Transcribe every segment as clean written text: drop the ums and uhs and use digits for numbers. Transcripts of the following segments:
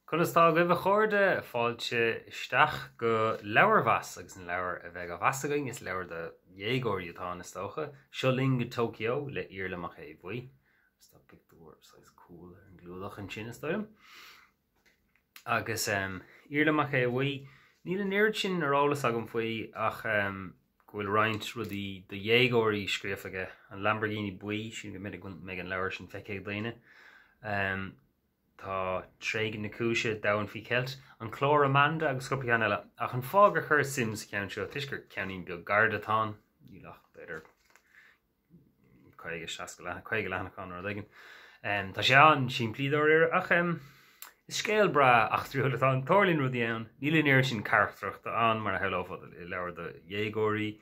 Conas tá agaibh a chairde? Fáilte isteach go Leabharmheas agus an leabhar a bheidh á mheas againn is leabhar do dhéagóirí atá ann is dócha. Seo Linn go Tokyo le Iarla Mac Aodha Bhuí. Agus tá pictiúr saghas cool ar an gclúdach ansin is dóigh liom. Agus Iarla Mac Aodha Bhuí, níl an oiread sin ar eolas agam faoi ach go bhfuil roinnt rudaí do dhéagóirí scríofa aige. An Lamborghini Buí, sílim go mbeidh an leabhar sin feicthe ag daoine. Tá Tréigean na Cúise, Domhan Faoi Cheilt, An Clár Amanda agus cúpla ceann eile. Ach an fáth gur chuireas suim sa cheann seo, toisc gur ceainnín beag gairid atá ann, níl ach b'fhéidir 50, 60 leathanach, 50 leathanach ann nó rud éigin. Tá sé an-simplí dáiríre ach is scéal breá eachtrúil atá ann. Tarlaíonn rudaí ann. Níl an oiread sin carachtrachta ann mar a shamhlófá i leabhar do dhéagóirí.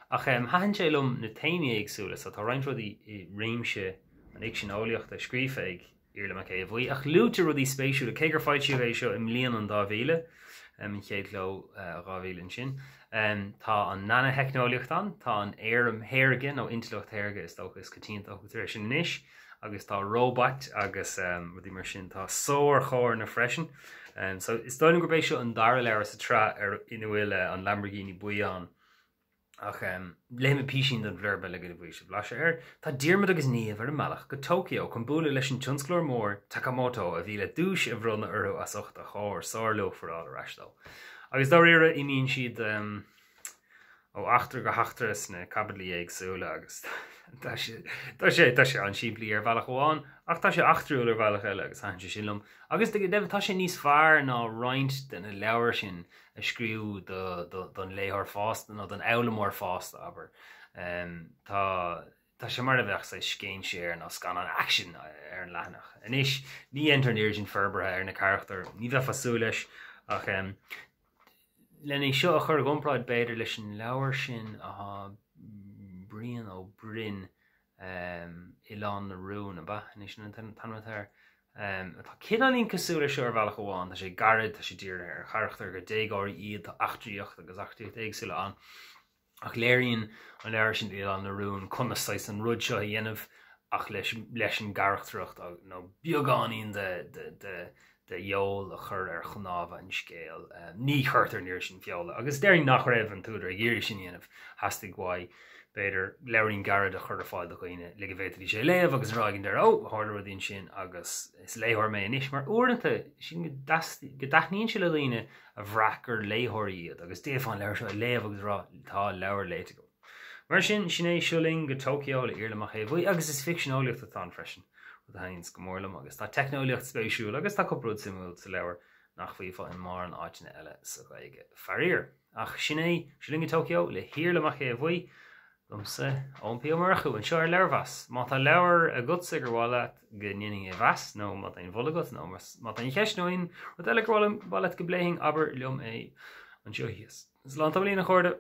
Ach thaitin sé liom na téamaí éagsúla so tá roinnt rudaí i réimse an fhicsin eolaíochta scríofa ag Iarla Mac Aodha Bhuí, ach luaitear rudaí spéisiúla, cé gur foilsíodh é seo i mbliain an 2000, an chéad chló 2000 ansin. Tá an nanaitheicneolaíocht ann, tá an éirim shaorga nó intleacht shaorga is dócha is coitianta a thugtar air sin anois, agus tá róbait agus rudaí mar sin. Tá sárcharranna freisin. So is dóigh liom gurb é seo an dara leabhar sa tsraith ina bhfuil an Lamborghini buí ann. Ach léifidh mé písín den bhlurba le go bhfaighidh sibh blaiseadh air. Tá Diarmaid agus Niamh ar a mbealach go Tokyo chun bualadh leis an tionsclóir mór Takamoto a bhí le duais a bhronnadh orthu as ucht a charr sárluachmhar a fháil ar ais dó. Agus dáiríre, imíonn siad ó eachtra go heachtra sna caibidlí éagsúla agus tá sé tá sé tá sé an-simplí ar bhealach amháin ach tá sé eachtrúil ar bhealach eile agus thaitin sé sin liom. Agus go deimhin tá sé níos fearr ná roinnt de na leabhair sin a scríobhadh don léitheoir fásta nó don fhoghlaimeoir fásta, abair. Tá tá sé mar a bheadh saghas scéinséir nó scannán aicsin ar an leathanach. Anois, ní dhéantar an oiread sin forbartha ar na carachtair, ní bheifeá ag súil leis, ach len é seo a chur i gcomparáid, b'fhéidir, leis an leabhar sin atá Brian Ó Broin, Oileán na Rún, ab ea? An é sin an t-ainm atá air? Atá cineáilín cosúil leis seo ar bhealach amháin, tá sé gairid, tá sé dírithe ar charachtair gur déagóirí iad, tá eachtraíocht agus eachtraíocht éagsúla ann. Ach léiríonn an leabhar sin Oileán na Rún conas saghas an rud seo a dhéanamh ach leis leis an gcarachtracht nó beagáinín de de de de fheoil a chur ar chnámha an scéil. Ní chuirtear an oiread sin feola agus déarfainn nach raibh an t-údar ag iarraidh sin a dhéanamh, theastaigh uaidh b'fhéidir, leabhairín gairid a chur ar fáil do dhaoine le go bhféadfaidís é a léamh agus a rá ag an deireadh, 'Ó, tharla rudaí ansin agus is léitheoir mé anois'. Mar uaireanta, sílim go dtaitníonn sé le daoine a bhrath gur léitheoirí iad agus d'fhéadfá an leabhar seo a léamh agus a rá 'tá leabhar léite agam'. Mar sin, sin é Seo Linn go Tokyo le Iarla Mac Aodha Bhuí agus is ficsean eolaíochta atá ann freisin, rud a thaitníonns go mór liom agus tá teicneolaíocht spéisiúil agus tá cúpla rud suimiúil sa leabhar nach bhfaighfeá i mórán áiteanna eile sa Ghaeilge, faraor. Ach sin é, Seo Linn go Tokyo le hIarla Mac Aodha Bhuí, liomsa, Eoin P. Ó Murchú, anseo ar Leabharmheas. Má tá leabhar agatsa gur mhaith leat go ndéanfainn é a mheas, nó má tá aon mholadh agat, nó má tá aon cheist nó aon rud eile gur mhaith leat go bpléifinn, abair liom é anseo thíos. Slán tamaillín, a chairde!